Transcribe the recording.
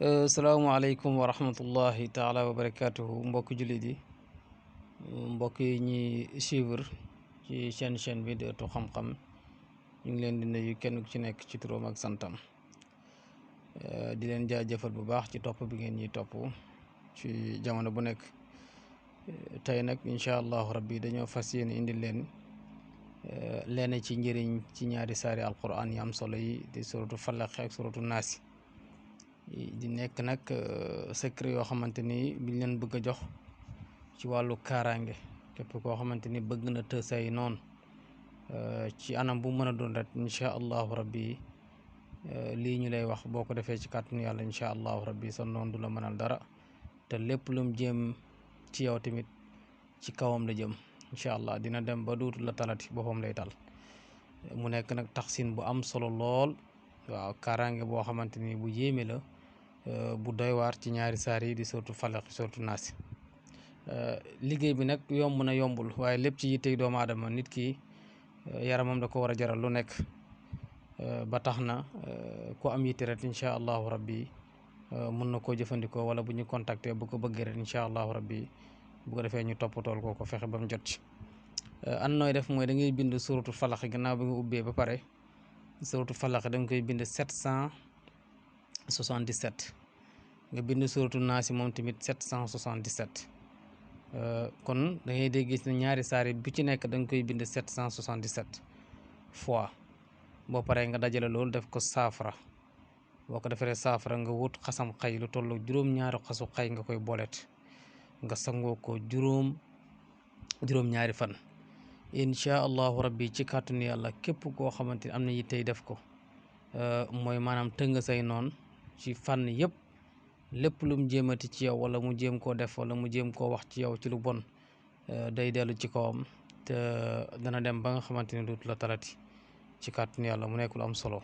salaamaaleykum wa rahmatullahi taala wa barakaatuhu mbokki jullit yi mbokk yi ñuy suivre ci chaîne bi di Ëttu Xam-Xam ñu ngi leen di nuyu kenn ku ci nekk ci turam ak santam di leen jaajëfal bu baax ci topp bi ngeen ñuy topp ci jamono bu nekk tey nag incha allahu rabbi dañoo fas yéene indil leen leen ci njëriñ ci ñaari saari alquran yi am solo yi di suratu falaq ak suratu naasi di nekk nag secret yoo xamante ni biñ leen bëgg a jox ci wàllu kaaraange képp koo xamante ni bëgg na të say noonu ci anam bu mën a doon rek incha allahu rabbi lii ñu lay wax boo ko defee ci kàttanu yàlla incha allahu rabbi sa noonu du la mënal dara te lépp lum jëm ci yow tamit ci kawam la jëm incha allah dina dem ba duutu la talati boppam lay tal mu nekk nag taxsin bu am solo lool waaw kaaraange boo xamante ni bu yéeme la bu doy waar ci ñaari saar yi di suratu falaq suratu naasi liggéey bi nag yomb na yombul waaye lépp ci yittey doomu aadama nit ki yaramam da ko war a jaral lu nekk ba tax na ku am yitte rek incha allahu rabbi mun na koo jëfandikoo wala bu ñu contacter bu ko bëggee rek incha allahu rabbi bu ko defee ñu toppatool ko fexe ba mu jot ci an nooy def mooy da ngay bind suratu falaq gannaaw bi nga ubbee ba pare suratu falaq da nga koy bind 777 nga bind suratu naasi moom tamit 777 kon da ngay dégg gis ne ñaari saari bu ci nekk da nga koy bind 777 fois boo paree nga dajale loolu def ko saafara boo ko defaree saafara nga wut xasam xay lu toll juróom-ñaari xasu xay nga koy booleet nga sangoo ko juróom-ñaari fan incha allahu rabbi ci kàttanu yàlla képp koo xamante ni am na yittey def ko mooy maanaam tënga say noon ci fànn yëpp lépp lu mu jéemati ci yow wala mu jéem koo def wala mu jéem koo wax ci yow ci lu bon day dellu ci kawam te dana dem ba nga xamante ni dootu la talati ci kàttanu yàlla mu nekk lu am solo